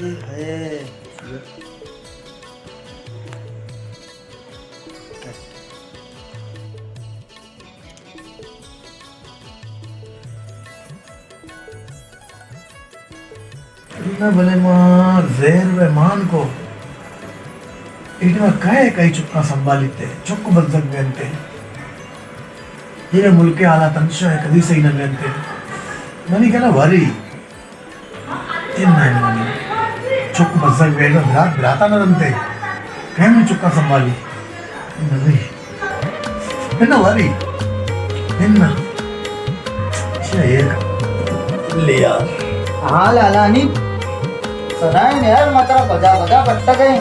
ہے۔ نہ بلے ما زہر و مان کو۔ ایڈا کئے کئی چکاں سنبھالیتے، چک بزگ بینتے۔ یہ ملک حالات انچو ہے، کدی صحیح نہ بینتے۔ منی کنا وری۔ انا، انا، انا۔ چک بزگ بیگا برات، براتا نہ دنتے۔ کئے من چکا سنبھالی؟ انا، انا۔ انا واری۔ انا۔ اچھا، یہ کا۔ لے یار۔ ہاں لالا نی۔ سدائیں یار، ما ترا بجا بجا پٹگئے۔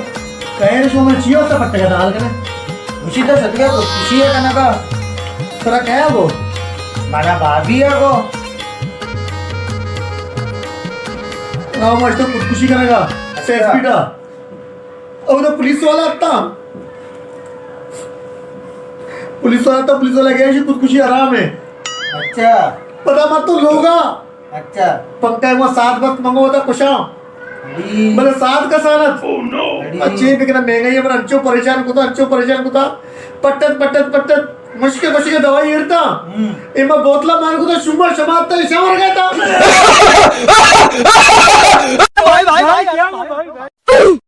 کئے شو میں چیو سے پٹگا دال کنے۔ اسی تو شتگے خودکشی ہے کنا کا۔ ترا کیا گو؟ مارا بابی ہے گو۔ آ، ماشتر خودکشی کرے گا۔ اچھا۔ سیف بیٹا۔ او تو پولیس والا آتا۔ پولیس والا آتا، پولیس والا گیا، یہ خودکشی حرام ہے۔ اچھا۔ پتا مت تو لوگا۔ اچھا۔ پنکھا ہے وہ سات وقت منگو ہوتا کشاں۔ اڑی۔ بلے سات کا سانت۔ اڑی۔ اچھے بکنا مہنگائی ہے، پر انچو پریشان کتا، انچو پریشان کتا۔ پٹت، پٹت، پٹت۔ مشکے، مشکے دوائی ایرتا۔ ہم۔ ایما بوتلا مان کتا، شما شمات تا، شمار گئے تا۔ بھائی، بھائی، بھائی، کیا ہوا بھائی؟